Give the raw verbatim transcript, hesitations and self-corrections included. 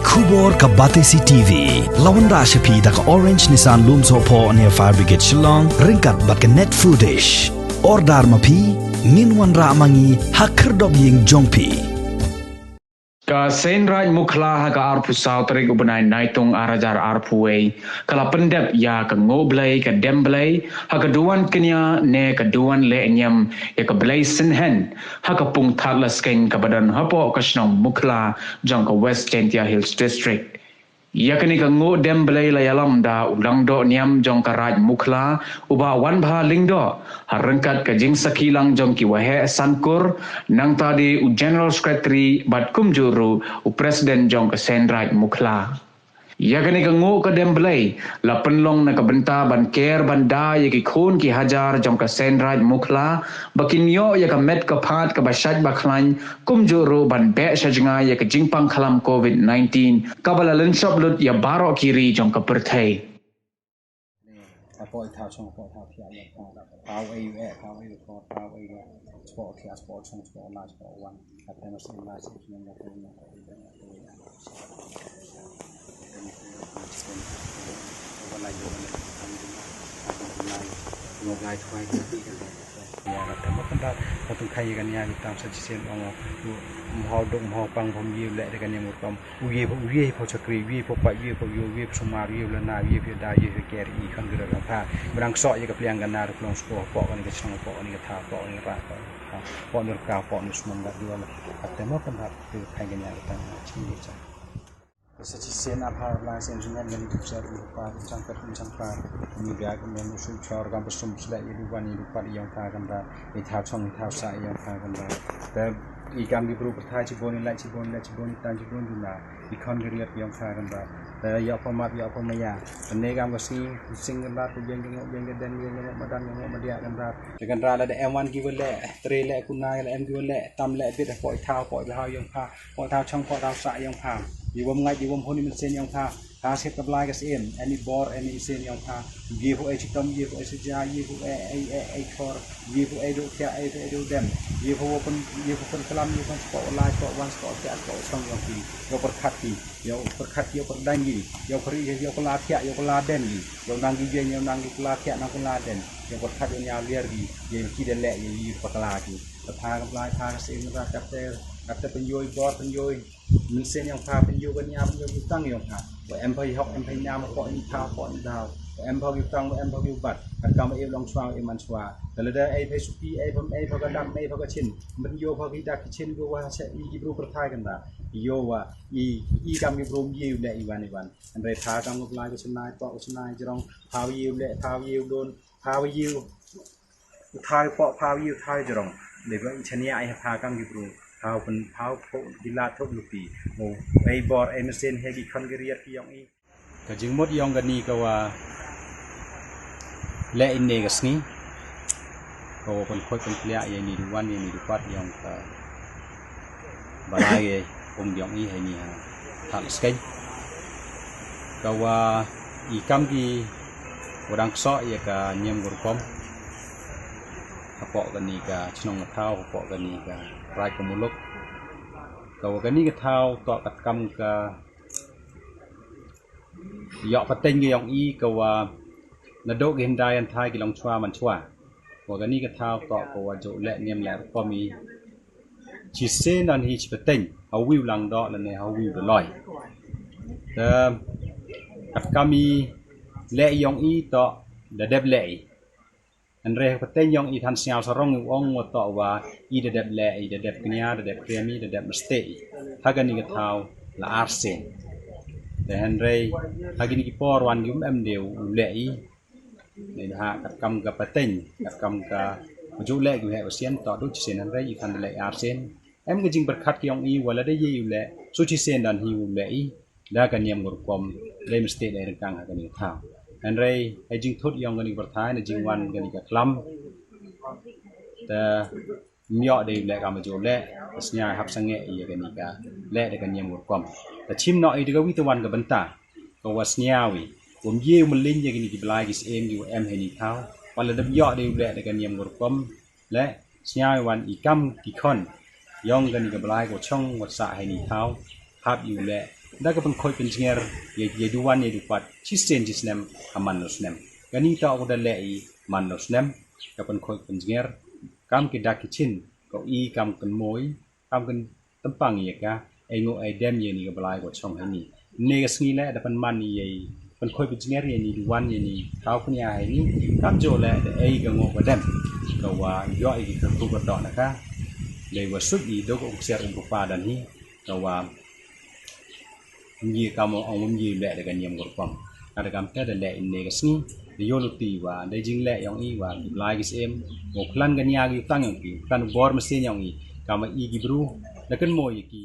Khubor ka Batesi T V. La wanrah sha phi da ka Orange Nissan Lumsohphoh near Fire Brigade Shillong, ryngkat bad ka Net Foodish. Order ma phi, ngin wanrah ma ngi, ha khyrdop ying jong phi. Ka Seiñ Raij Mukhla ha ka arphew saw tarik u bnai Naitung ar hajar arphew wei, ka la pyndep ya ka ngooh blei, ka dem blei, ha ka duwan kñia ne ka duwan lehniam ya ka blei synheiñ, ha ka pung Thadlaskein kaba don hapoh ka shnong Mukhla jong ka West Jaintia Hills District. Ya kani ka ngooh dem blei la yalam da u Langdoh Niam jong ka Raij Mukhla, u Bah Wanbha Lyngdoh, ha ryngkat ka jingsakhi lang jong ki waheh san kur, nangta de u General Secretary bad kumjuh ruh u President jong ka Seiñ Raij Mukhla. Ya kani ka ngooh ka dem blei la pynlong na ka bynta ban ker ban da ya ki khun ki hajar jong ka Seiñ Raij Mukhla, ba kin yoh ya ka met ka phad kaba shait ba khlaiñ, kumjuh ruh ban beh sha jngai ya ka jingpang khlam covid nineteen, kaba la lynshop lut ya baroh ki ri jong ka pyrthei. Hapoh i thaw chong, hapoh i thaw thiah, ïa thaw, thaw ei u eh, thaw ei u thor, thaw ei u eh, spoh thiah, spoh chong, spoh lai, spoh wan. Ka tem mas em lai, sien sien, ïa thaw, ïa thaw, ïa thaw, ïa thaw. Ïa, ka tem kan da, ka tu khai ka nia, ka tam sa chisien ong, u mhaw duk, mhaw pang, phom ïa u leh da ka niam u rukom. U ye pho, u ye pho chakri, u ye pho pait, u ye pho ïoh, u ye pho sumar, u ye pho lana, u ye pho da, u ye pho ker, i khon ki rot ka pha. Ba dang ksoh ïa ka pliang ka nar, ka plong spo, hapoh kani ka chnong, hapoh kani ka thaw, hapoh kani ka rat, hapoh ni ka, hapoh ni sumang da, u la. Ka tem kan da, tu khai ka nia, ka tam, chim ni cha. Sa chisien ap ha la sien jingem, ni tu cha, u pa, u chang kat, u chang pa, ni bia, ni u shu chor, kam pa sum, sle, i du wan, i du pat, i yong pa, kan da. I thaw chong, i thaw sah, i yong pha kan da. Te i kam ki bru pyrthai chibun, i lait chibun, i lait chibun, i tang chibun duna. I khon ki riat ki yong pha kan da. Te yoh pha map, yoh pha maya. Te ne kam ka sngi, sing kan da, te yeng ki ngooh, yeng ki den, yeng ki ngooh madan, yeng ki ngooh madia kan da. Te kan da la da em wan ki wa leh, tre leh kuna, la em ki wa leh, tam leh bit, hapoh i thaw, hapoh i bhaw yong pha, hapoh i thaw chong, hapoh i thaw sah yong pha. I wam ngait, i wam hun, i mynsiem yong pha. Pha siat ka Blai ka Syiem, em i bor, em i mynsiem yong pha. U ye pho ei chitom, u ye pho ei saja, u ye pho ei, ei, ei, ei thor, u ye pho ei dooh thiah, ei pho ei dooh dem, u ye pho wa pyn, u ye pho pynklam, u ye pho spoh lai, spoh wan, spoh thiah, spoh chong yong phi. Yow pyrkhat ki, yow pyrkhat ki, yow pyrdaiñ ki, yow pyr, yow kylla thiah, yow kylla dem ki, yow nang ki jeng, yow nang ki kylla thiah, nang kylla dem, yow pyrkhat, yow ñiaw liar ki, yow ki da leh, yow i bakla ki. Te pha ka Blai, pha ka Syiem, pha katte, katte pynyoh i bor, pynyoh i mynsiem yong pha, pynyoh ka nia, pynyoh ki tang yong pha. Wa em pha i hok, em pha i niam, hapoh i thaw, hapoh i daw. Wa em pha ki tang, wa em pha ki bat. Katkam wa e u long chwa, wa e u man chwa. Te lada ei pha i supi, ei pha, ei pha ka dam, ei pha ka chin. Pynyoh pha ki dak ki chin, ko wa se i ki bru pyrthai kan da. Yoh wa i, i kam ki bru ye u leh i wan i wan. Hynrei pha kam ka Blai ka chynna i poh, ka chynna i jrong. Pha ye u leh, pha ye u don, pha ye u U thaw poh, phaw ye u thaw jrong. Dei ba i chania i ha pha kam ki bru. Phaw pyn, phaw pho ki la thok luti. Mo, ei bor, ei mynsiem, he ki khon ki riat ki yong i. Ka jingmut yong kani ka wa leh ini ka sngi. Ka wa pynkhot pynkhliah ya ini duwan, ya ini dupat yong ka Balai ye um yong i heini ha Thadlaskein. Ka wa i kam ki wa dang ksoh ya ka niam ka rukom. Hapoh kani ka chnong ka thaw, hapoh kani ka raij ka muluk. Ka wa kani ka thaw toh katkam ka yoh pateng ka yong i ka wa nadooh ki hyndai hynthai ki long chwa man chwa. Wa kani ka thaw toh ka wa jooh leh niam leh rukom i. Chisien don hi chi pateng, ha wi u Langdoh lane ha wi u Doloi. Te, katkam i leh yong i toh da dep leh i. Hynrei ha pateng yong i than sniaw sarong i ong wa toh wa i da dep leh i, da dep kñia, da dep kriam i, da dep mysteh i. Ha kani ka thaw la ar sien. Te hynrei ha kini ki por wan ki um em de u leh i. Neibhah katkam ka pateng, katkam ka wa jooh leh ki wa heh wa sien, toh du chisien, hynrei i than da leh i ar sien. Em ka jingpyrkhat ki yong i wa lada ye i u leh, su chisien don hi u leh i, da ka niam ka rukom, dei mysteh dei ryngkang ha kani ka thaw. Hynrei hei jingthut yong kani ka pyrthai, na jingwan kani ka khlam. Te ym yoh de i u leh kam wa jooh leh, te sniaw i hap sangeh i ya kani ka leh da ka niam ka rukom. Te chim noh i da ka wi te wan ka bynta, ka wa sniaw i, wa ym ye u mylliñ ya kini ki blai ki syiem ki wa em heini thaw. Wa lada ym yoh de i u leh da ka niam ka rukom, leh sniaw i wan i kam ki khon yong kani ka blai ka wa chong wa sah heini thaw. Hap i u leh da ka pynkhooid pynjnger ya, ya duwan ya dupat chisien chisnem ha man u snem. Kani toh u da leh i man u snem, ka pynkhooid pynjnger kam ki dak ki chin, ka i kam kynmoo, kam kyntympang ya ka, ei ngooh ei dem ya ini ka Blai ka chong ha ini. Ynne ka sngi leh da pynman i ya i pynkhooid pynjnger ya ini duwan ya ini thaw pynya ha ini, kamjooh leh da ei ka ngooh ka dem, ka wa yoh i ki kyrkhu kyrdoh na ka, dei wa suk i dooh ka u ksiar u bru pa don hi, ka wa ym ye kam ong ym ye leh da ka niam ka rukom. Ka da kamtæ da leh ynne ka sngi, da yooluti wa da i jingleh yong i wa ki blai ki syiem wow khlan ka nia ki u tang yong ki, khlan u bor mynsiem yong i, kam wa i ki bru da kynmoo ya ki.